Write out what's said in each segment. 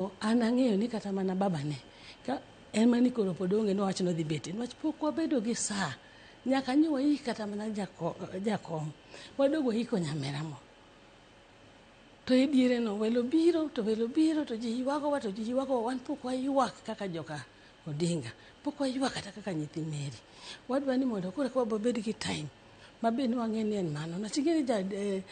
An ang'eyo ni kata mana babane ka en mani koro pod onge nowach nodhi betie niwach pok wabedo gi saa nyaka nyo waik kata mana jakom wadog waiko nyamera mo to e diere no welo biro to welo biro to ji ywagowa to ji ywagowa. Wan pok waywak kaka joka Odinga, pok waywak kata kaka nyithi Mary. Wadwa ni mondo koro eka wabed gi time mabe ni wang'e ni en mano. Niwach ing'e ni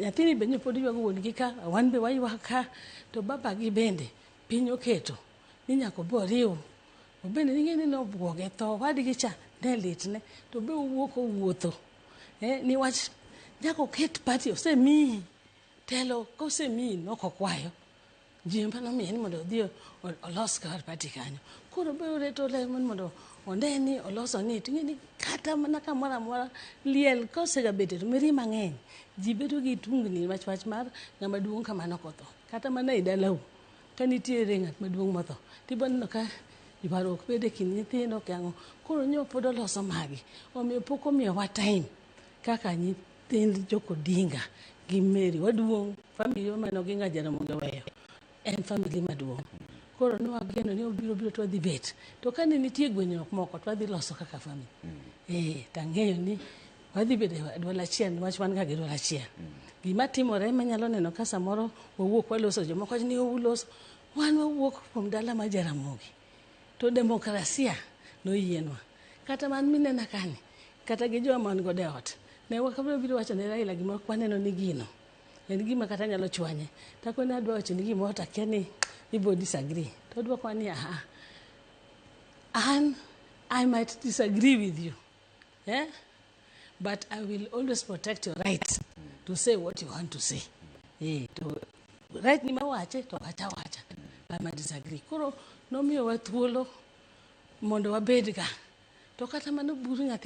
nyathini be pod ywago wuon gi ka, wan be waywak ka, to baba gi bende piny oketo ni nyaka obi oriw. Obende ing'e ni nobuoge tho wadgi cha ne litne to be owuok owuotho. Niwach nyaka oket party osemiyi telo kosemiyi nok okwayo. Ji ema nomiye ni mondo odhi olos kar party kanyo. Koro be oreto lemo ni mondo one ni oloso ni to ing'e ni kata mana kamoro amora liel kosegabete to mirima ng'eny. Ji bedo gi tungni wach wach mar ng'ama duong' kamano kotho. Kata mana e dalau ka nitiere ng'at maduong' motho tibo neno ka ywaruok bedo e kind nyithindo kia ang'o. Koro nyo pod oloso magi. Omiyo pok omiyowa time kaka nyithind jok Odinga gi Mary waduong' family mane Oginga Jaramogi oweyo en family maduong'. Koro ne wageno ni obiro biro to wadhi bet. To kane nitie gwenyruok moko to wadhi loso kaka family. Tang'eyo ni wadhi bedo e duol achiel niwach wan ga gi duol achiel. Gima timore manyalo neno ka samoro wawuok waloso jomoko wacho ni uloso. Wan wawuok kuom dala mar Jaramogi. To demokrasia noyienwa. Kata man minena kani, kata gi joma wan godo e ot, ne wabiro wacho ne Raila gimoro kwaneno ni gino en gima kata nyalo chwanye. Takone adwa wacho ni gimoro to akia ni ibo disagree. To odwokowa ni aha, an I might disagree with you. Eh? But I will always protect your right to say what you want to say. To right ni mawache to wacha wacha. I might disagree. Koro nomiyowa thuolo mondo wabed ga. To kata mano buru nyathi